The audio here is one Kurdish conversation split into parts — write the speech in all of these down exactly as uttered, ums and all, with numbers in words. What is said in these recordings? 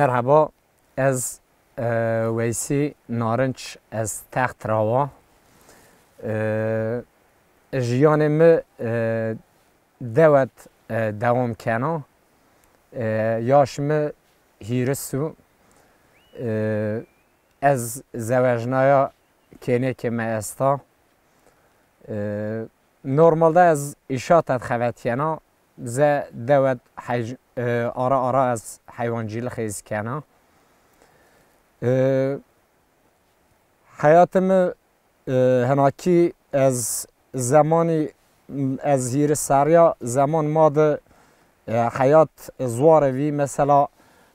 Merhaba, ez, e, Weysî Narinç, ez Text Rawa. E, jiyanê mi, e, dewet, e, dewam kena. E, yaş mi hîris û, e, ez zewejnaya, kênekê me esta. E, normalde ez îşata dixevetiyena, ze dewet hej-, e, ara ara ez heywancîlixê zî kena. E, heyatê mi, e, hinakî ez zemanî, ez hîris serriya zeman ma de, e, heyat zwar e vî. Mesela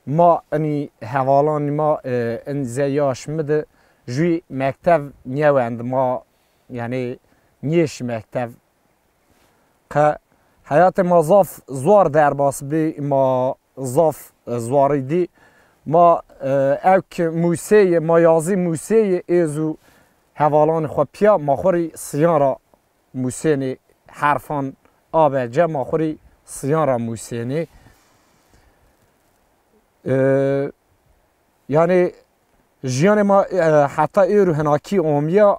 ma inî hevalanî ma, e, in ze yaş mi de jû mekteb niyewend ma, yanî niyêşî mekteb. Qe heyatê ma zaf zwar derbas bî, ma zaf, e, zwarî dî. Ma, e, ewk mûseyê, ma yazî mûseyê êz û hevalanê xwe piya, ma xwe rî siyan ra mûsênê, herfan A B C ma xwe rî siyan ra mûsênê. E, yanî jiyanê ma, e, heta êro hinakî omiya.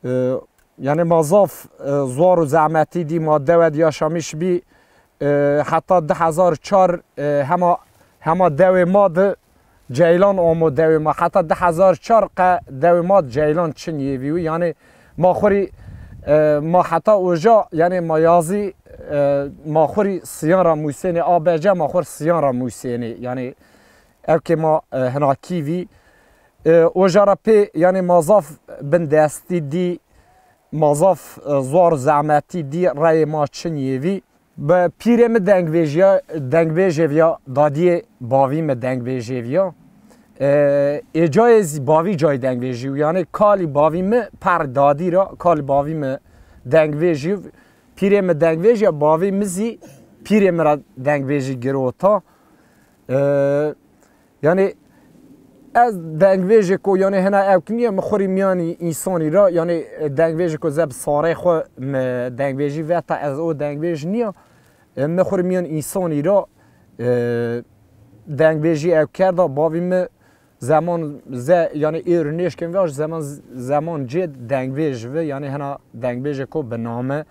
E, yanî ma zaf, e, zwar û zehmetî dî, ma dewed yaşamîş bî. E, heta du hezar çar, e, hema, hema dewê ma de ceylan omo dewê ma. Heta du hezar çar qe dewê ma de ceylan çiniyê vî. Yanî ma xurî, e, ma heta oja, yanî ma yazî, e, ma xurî siyan ra mûsênê, A B C ma xur siyan ra mûsênê. Yanî ewkê ma, e, hinakî vî. E, oja ra pê, yanî ma zaf bin destî dî, ma zaf, e, zor zehmetî dî, reyê ma çiniyê vî. Bi pîrê mi dengbêjiya, dengbêjê viya, dadiyê bavî mi dengbêjê viya. E, êcayê zî bavî cayê dengbêjî û yanî kalî bavî mi per dadî ra, kalî bavî mi dengbêjî, pîrê mi dengbêjiya, bavî mi zî pîrê mi ra dengbêjî girota. E, yanî ez dengbêjêko, yanî hina ewk niye, mi xurî miyanî însanî ra, yanî dengbêjêko ze bi sarê xwe mi dengbêjî veta, ez o dengbêj niya. E, mi xurî miyan însanî ra, e, dengbêjî ewk kerda, bavî mi zeman ze, yanî êr nêşkin ve, zeman, zeman cê dengbêj ve, yanî hina dengbêjêko bi name.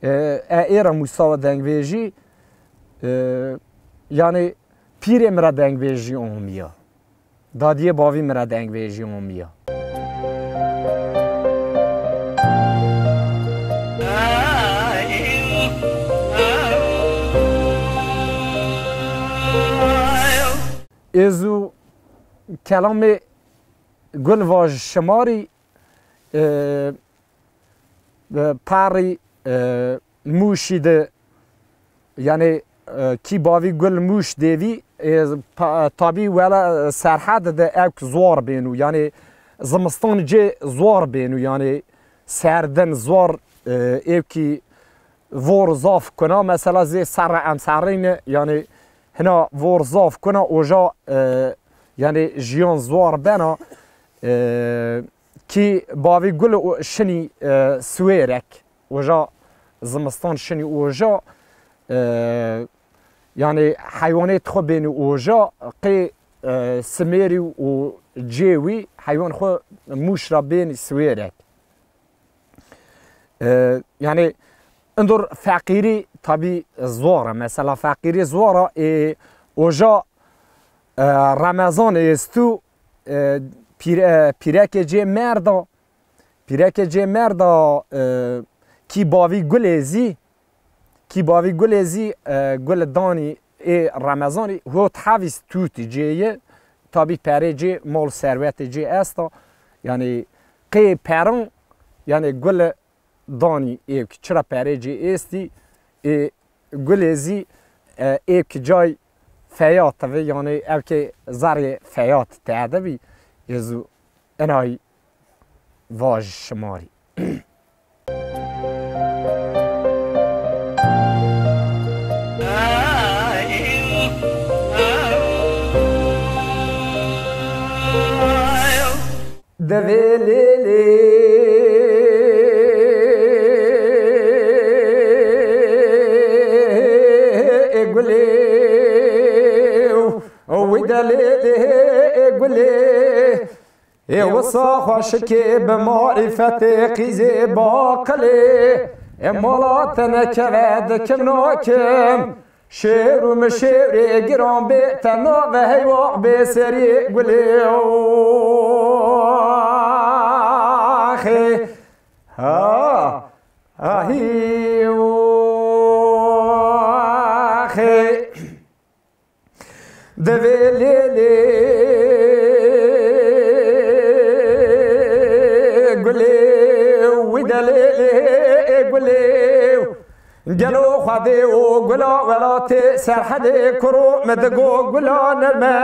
E, e, êra Mustafa dengbêjî, e, yanî pîrê mi ra dengbêjî omiya. Dadiyê bavî mi ra dengbêjî omiya. Êzû kelamê Gulvaj Şimarî, e, e, parî, e, Mûşî de, yanî, e, kî bavî gul Mûş dêvî, e, pa-, tabî wela, e, Serhed de ewk zor bênû, yanî zimistan cê zor bênû, yanî serdin zor, e, êvkî vor zaf kuna, mesela zê serre em serrîne, yanî hina vor zaf kuna, oja, e, yanî jiyan zor bena, e, kî bavî gul û şinî, e, Swêrek. Oja zimistan şinî oja, e, yanî heywanêt xwe bênî oja, qê, e, simêrî û cêwî heywan xwe Mûş ra bênî Swêrek. E, yanî indur feqîrî tabî zor e. Mesela feqîrî zor e, ê oja, e, Remezan êstû, e, pîr-, e, pîrekê cê merda, Pîrekê cê merda, e, kî bavî gulê zî, kî bavî gulê zî, e, gul danî ê Remezanî hot hevîs tûtî cê ye. Tabî perê cê, mal serwetê cê esta. Yanî qê peran, yanî gul danî êvk çira perê cê êstî, ê gulê zî, e, êvk cay feyat ve, yanî ewkê zerê feyat tede bî, êzû enay vaj şimarî. Devê lêlê gulê Lê lê gulê, ê wisa xweşikê bi marîfetê qîzê baqilê, ê mala te nekeve dikim nakim. Şêr û mişêrê giran bê te nave heywa bê serî gulê. Axê. Ha. Ahî. Axê. Divê lê lê gulê wî de lê lê gulê. Gelo Xwedê û gula welatê Serhedê kuro min digo gula nerme.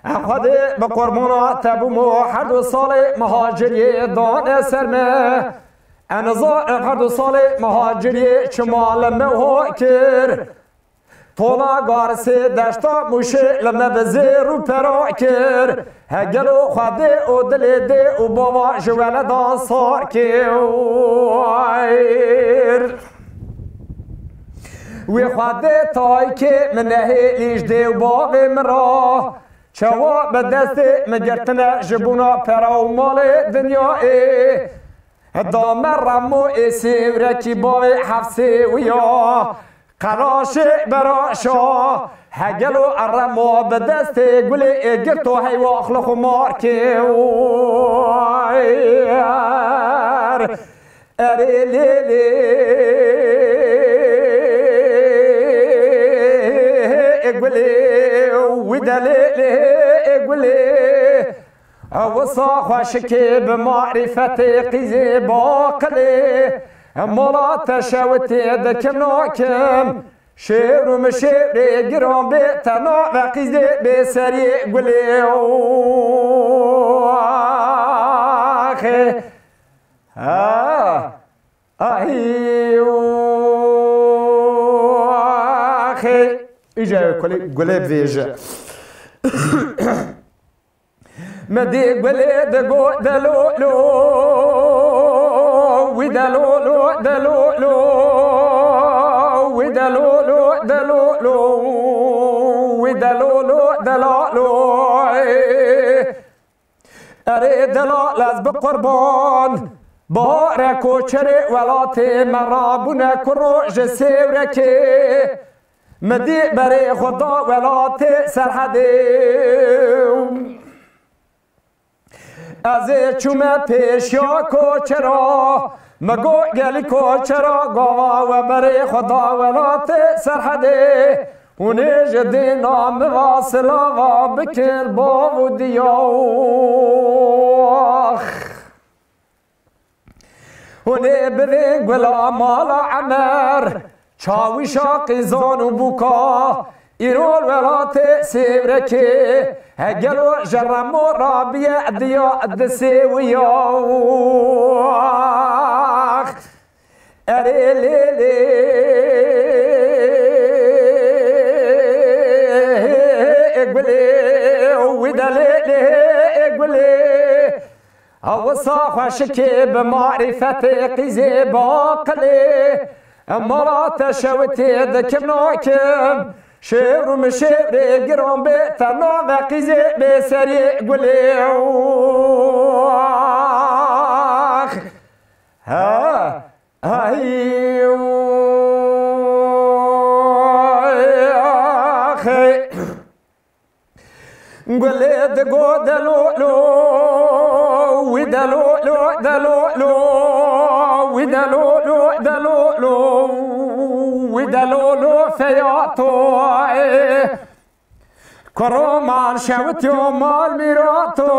Xwedê bi qurbana te bûmo, her du salê mihaciriyê dane ser me. Eniza ev her du salê mihaciriyê çima li me ho kir. Tola garisê deşta Mûşê li me bi zêr û pera kir. He gelo Xwedê û dilê dê û bava ji weledan sar kir. Wê Xwedê tayî kê min nehêlî ji dê û bavê min ra. Çawa bi destê min girtine ji bona pera û malê dinyayê. Da me remo ê sêwrekî bavê hefsê wî ya. Qeraşê beraşa, he gelo eremo bi destê gulê ê girto heywa xli xumar kê. Erê lê lê gulê, wî de lê lê gulê. Wisa xweşikê bi marîfetê qîzê baqilê. Mala te şewitê dikim nakim. Şêr û mişêrê giran bê te nave qîzê bê serî gulê. Axê. Ha. Ahî. Axê. Îca gulê, gulê bêje. Me dî gulê digo delo lo, wî delo lo, delo lo, wî delo lo, delo lo, wî delo lo, dela lo. Erê delal ez bi qurban, bahare koçerê welatê me rabûne kuro ji Sêwrekê. Min dî berê xwe da welatê Serhedê. Ez ê çûme pêşiya koçera, min got gelî koçera gava we berê xwe da welatê Serhedê. Hûn ê ji dêna min va silava bikin bav û diyax. Hûn ê bivên gula mala Emer, çawîşa qîzan û bûka, îro li welatê Sêwrekê, he gelo ji remo rabiye diya di sêwiya. Erê lê lê gulê, wî de lê lê gulê. Wisa xweşikê bi marîfetê qîzê baqilê, mala te şewitê dikim nakim. Şêr û mişêrê giran bê te nave qîzê bê serî gulê. Ax. Ha. Ay. Axê. Gulê digo delo lo, wî delo lo, delo lo, wî delo lo, delo lo, wî delo lo feyato. Kuro mal şewitiyo mal mîrato.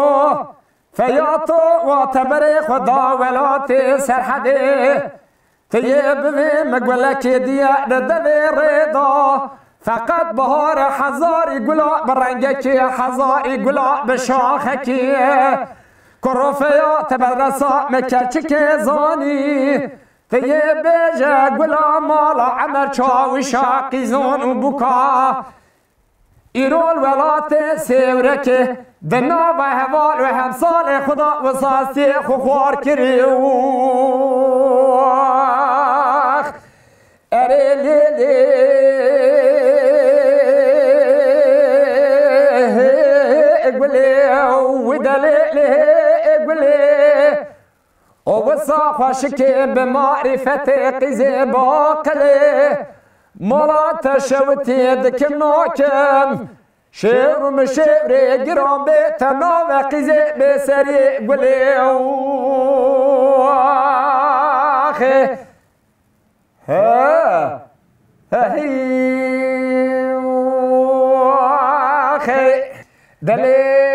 Feyato wa te berê xwe da welatê Serhedê. Tu yê bivê min gulekê diye di devê rê da. Feqet bihar e hezarî gula bi rengekê, hezarî gula bi şaxekê. Kurofeya te beresa min keçikê zanî. Tu yê bêje gula mala Emer çawîşa qîzon û bûka. Îro li welatê Sêwrekê di nava heval û hemsalê xwe de wisastiyê xwe xwar kirî û ax. Erê lê lê. Xweşikê bi marîfetê qîzê baqilê. Mala te şewitî dikim nakim. Şêwr û mişêwrê giran bê te nave qîzê bê serî gulê. Axê. He. He, hey. Axê. Delîl.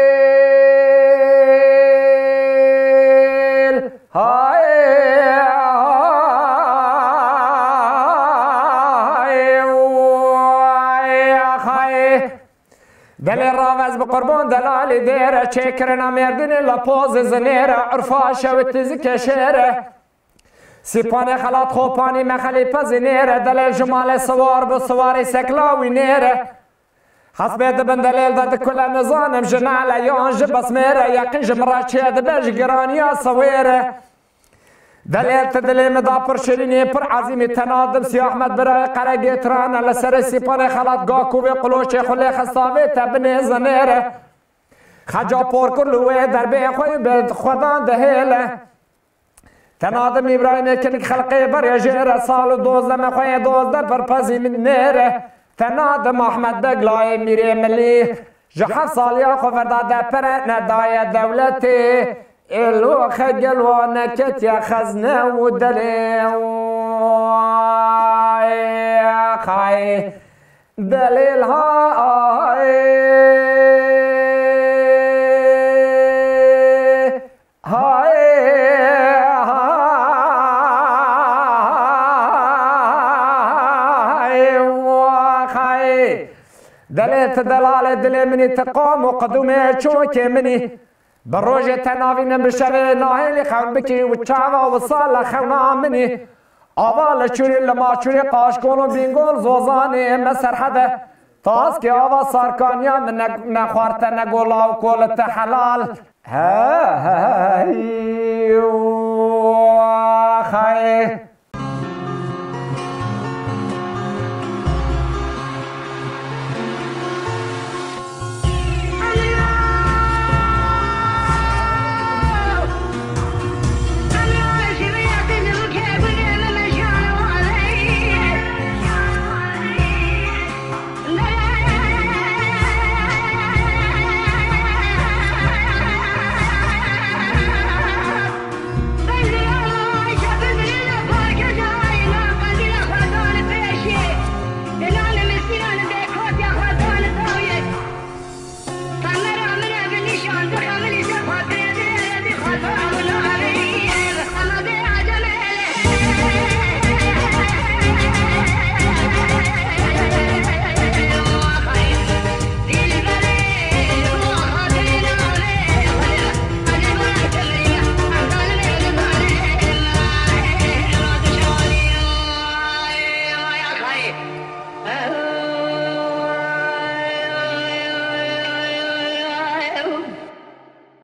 Hay, hay, hay, hay. Delê ravez bi qurban delalî dêre, çêkirina mêrdinê la pozê zinêre, urfa şewitî zikê şêre. Sîpanê xelat xopanî me xelîpe zinêre, delê ji malê siwar bi siwarî sekla wî nêre. Hesbê di bin delêl de dikule nizanim ji nale yan ji besmêre, yeqîn ji min re çê dibe ji giraniya sewêre. Delêl tu dilê min da pir şirînî, pir ezîmî, te nadim Sî Ahmed birayê qeregê tirane, li serê sîpanê xelat gakovê quloçê xulê xestavê te binê zinêre. Xeca porkur li wê derbê xwe bi xwedan dihêle. Te nadim Îbrahîmê kinik xelqê berê jêre, sal û dozdeme xwe yê dozde pirpezî min nêre. Te nadim Ahmed Beglayê mîrê milî. Ji heft saliya xwe verda de pere nedaye dewletê. Êlo xegel wa neketiye xezne û delê. Ay, xay. Delêl hay. Hay, hay, hay. Delê tu delalê dilê minî, tu qam û qidûmê çokê minî. Bi rojê te navînim, bi şevê nahêlî xewn bikî û çava wisala xewna minî. Ava li çûrî, li maçûrî, qaşkol û bîngol zozanê me serhede. Taskê ava sarkaniya min ne, nexwarte ne gola û kol te helal. He, he, he, he, xey.